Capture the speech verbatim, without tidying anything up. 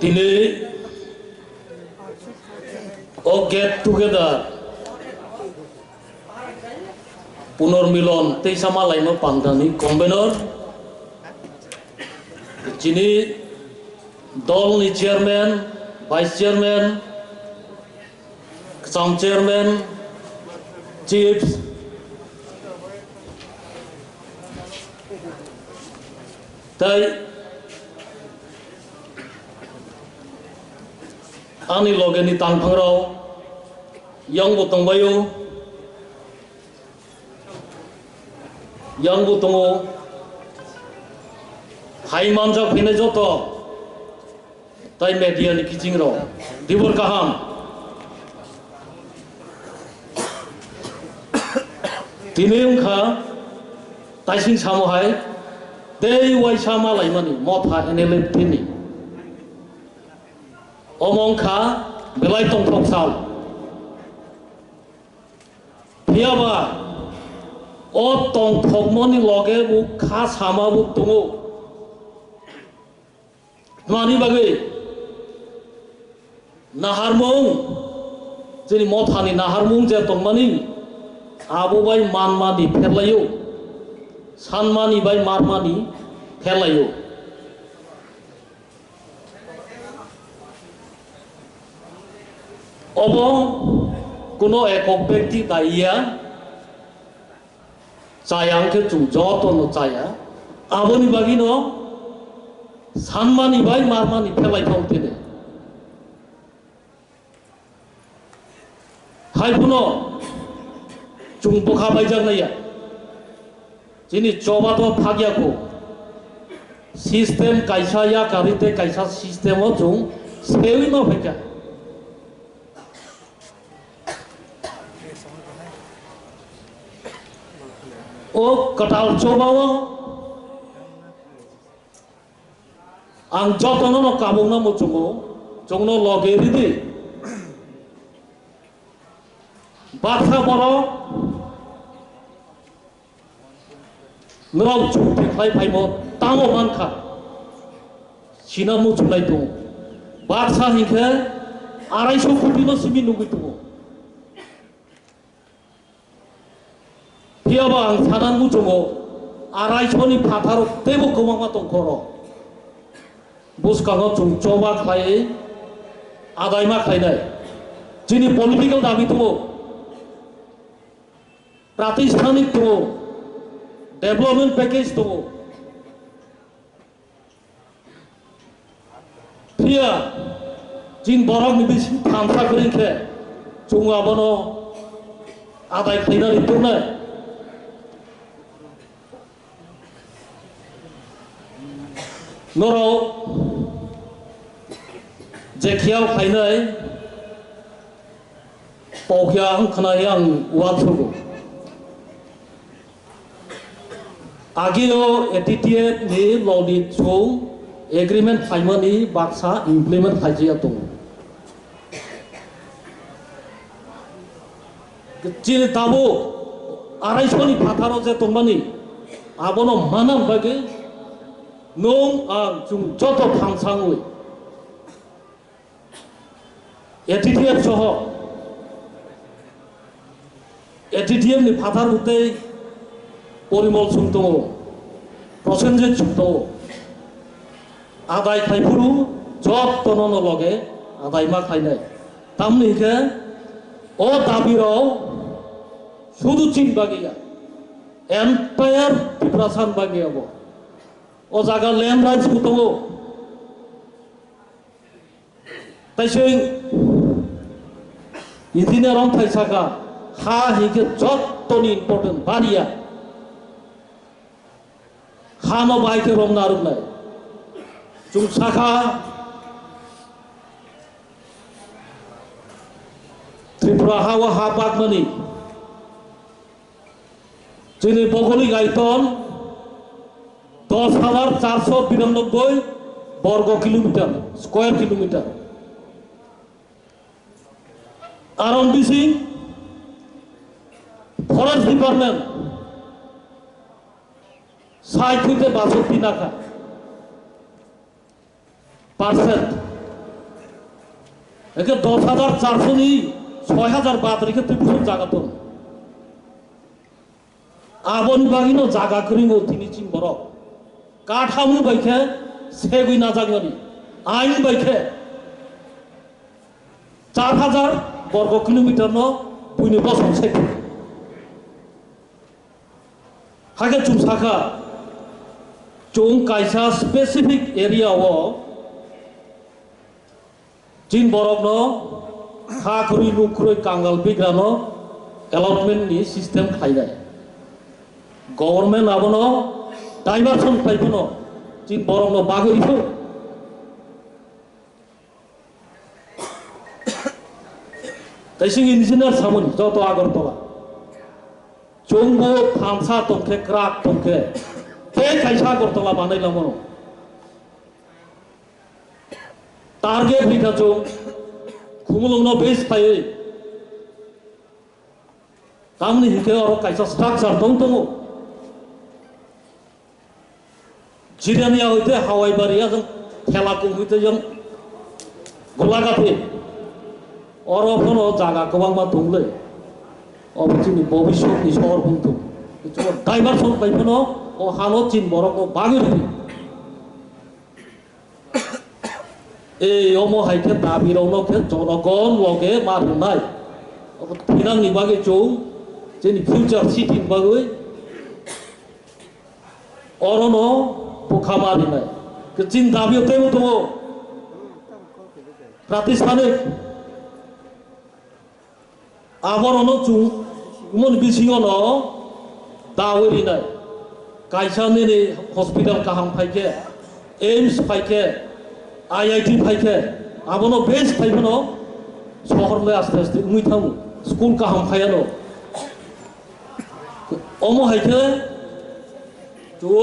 Tini o get together punormilon teisa malaima pandani convenor chini dolni chairman, vice chairman, kwcham chairman, chiefs, tei ani logeni tangphangrok yangbo tongbaio, yangbo tongo, hai manjak phainai joto. Tai media ni kiching rok dibor kaham. Tini wngkha taising samo hai tei waisa malaimani motha N L F T ni. Omo wngkha belai tongthok sal. Phiyaba o tongthokmani loge bo kha sama bo tongo. Tmani bagwi naharmung, chini mothani naharmung je tongmani, abo bai manmani pherlaio, sanmani bai marmani pherlaio. Obo kuno ekok bekti daiya, chaya hwnkhe chwng jotono chaya. Aboni bagwino sanmani bai marmani pherlai thok tini. Hai phano chwng bwkha baijak naiya. Chini choba to phagya ko. System kaisa ya karwi tei kaisa system o chwng sewi ma phaikha. O kwtal choba o ang jotono no kabukna muchungo, chwngno loge ridi. Baksa borok norok chukti khlai phaimo tamo mankha. Sina muchungnai tongo. Baksa hinkhe arai so koti no simi nugwi tongo. Phiyaba ang sana muchungo, arai soni phathar teibo kwbangma tongkha oro. Bwskango chwng choba khlaiwi adaima khlainai. Chini political dabi tongo, pratisthanik tongo, development package tongo. Phiya chini borokni bising thansa kwrwi khe chwng abono adai khlainani tongnai. Norok je khiyal khlainai, pokya wng khwnai ang uansukgo. Ageo A T T F ni logni chwng agreement khlaimani baksa implement khlaijakya tongo. Chini tabuk arai soni phatharo je tongmani abono manam bagwi nwng ang chwng joto thangsangwi A T T F soho A T T F ni phatar bwtwi Porimol chwng tongo, Prosenjit chwng tongo. Adai khlai phuru jottono no loge adai ma khlainai. Tamni hwnkhe o dabi rok sudu chini bagwi ya, entire Tiprasa ni bagwi ya bo. O jaga land rights bo tongo. Taising engineer rok thai saka, ha hinkhe jottoni important bariya. Ha no bai khe romna rwnai. Chwng sakha Tripura ha o ha bakmani. Chini bogoli gaiton dos hajar charso biranobboi borgo kilometer, square kilometer. Aron bising Forest Department sai thwite baso tinakha. Percent. Eke dos hajar charso ni soi hajar baat rikhe twi busuk jaga tong. Aboni bagwi no jaga kwrwi no tini chini borok. Kathamu bai khe segwi najak nani. Ain bai khe char hajar borgo kilometer no buini bosong segwi. Hakhe chwng sakha, chwng kaisa specific area o chin borokno ha khurui luk khurui kangal bigrano allotment ni system khlainai. Government abono diversion khlai phano chin borokno bagwi rw. Kaising engineer samani joto Agartala. Chwngbo thansa tongkhe, kwrak tongkhe, tei kaisa Agartala banai lamano. Target rikha chwng, Khumulwngno base khaiwi. Tamni hinkhe oro kaisa structure tong tongo. Jirania hoite Hawaibari, ajang Thelakum hoite jang Golagati. Oro phano jaga kwbangma tongle. Obo chini bobiswtni sor bumthung. Kichu diversion bai phano o hano chin borokno bagwi rwdi. Ei omo hai khe dabi rokno khe jonogon loge ma rwnai. Obo thinangni bagwi chwng chini future city ni bagwi orono bwkha ma rinai. Khe chini dabi o teibo tongo. Pratiষ্ঠাnik. Aborokno chwng umoni bisingo no dawi rinai. Kaisa nini hospital kaham phaikhe, aims phaikhe, I I T phaikhe, abono base phaiphano sohor le aste aste wngwi thango. School kaham phaiano. Omo hai khe chwng